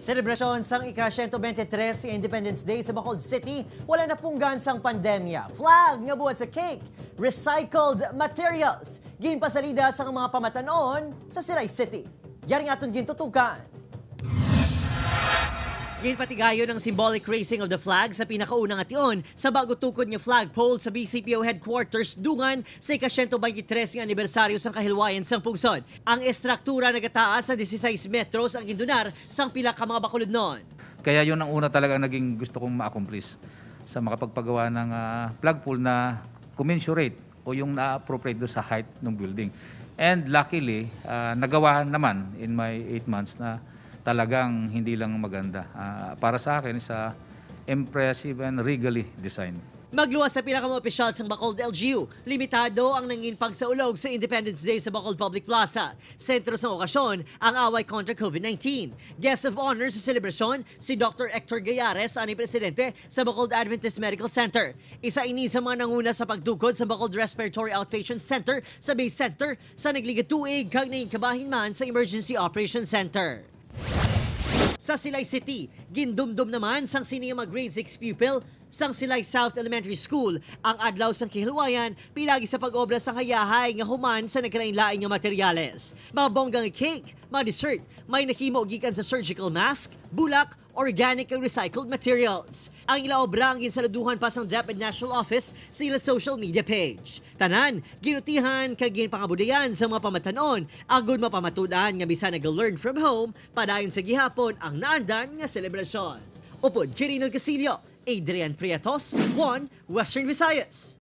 Selebrasyon sang ika-123 nga Independence Day sa Bacolod City, wala na punggan sang pandemya. Flag nga buhat sa cake, recycled materials, ginpasalida sang mga pamatanon sa Silay City. Yaring aton gintutukan. Ginpatigayon ang symbolic raising of the flag sa pinakaunang ation sa bago tukod nga flagpole sa BCPO headquarters dungan sa ika-123 nga anibersaryo sang kahilwayan sang pungsod. Ang estruktura nagataas sa 16 metros ang gindonar sang pila ka mga Bacolodnon. Kaya yun ang una talaga naging gusto kong ma-accomplish sa makapagpagawa ng flagpole na commensurate o yung na-appropriate doon sa height ng building. And luckily, nagawa naman in my 8 months na talagang hindi lang maganda. Para sa akin, sa impressive and regally designed. Magluwas sa pila ka mga opisyal sang Bacolod LGU, limitado ang nangin pagsaulog sa Independence Day sa Bacolod Public Plaza. Sentro sa okasyon, ang away kontra COVID-19. Guest of honor sa selebrasyon, si Dr. Hector Gallares, ang presidente sa Bacolod Adventist Medical Center. Isa ini sa mga nanguna sa pagtukod sa Bacolod Respiratory Outpatient Center sa Bay Center sa nagligad tuig kag nangin kabahin man sa Emergency Operations Center. Sa Silay City, gindumdum naman sang sini nga mga grade 6 pupil sang Silay South Elementary School ang adlaw sang kihilwayan pinagi sa pag-obra sang hayahay nga human sa nagkalain-lain nga materyales. Mabongga nga cake, mga dessert, may nahimo gikan sa surgical mask, bulak, organic and recycled materials. Ang ila obra ang ginsaluduhan pa sang DepEd National Office sa ila social media page. Tanan, ginutihan kag ginpangabudayan sa mga pamatanon agud mapamatud-an nga bisan nag-learn from home, padayon sa gihapon ang naandan nga selebrasyon. Upod Kirinel Casillo, Adrian Prietos, 1 Western Visayas.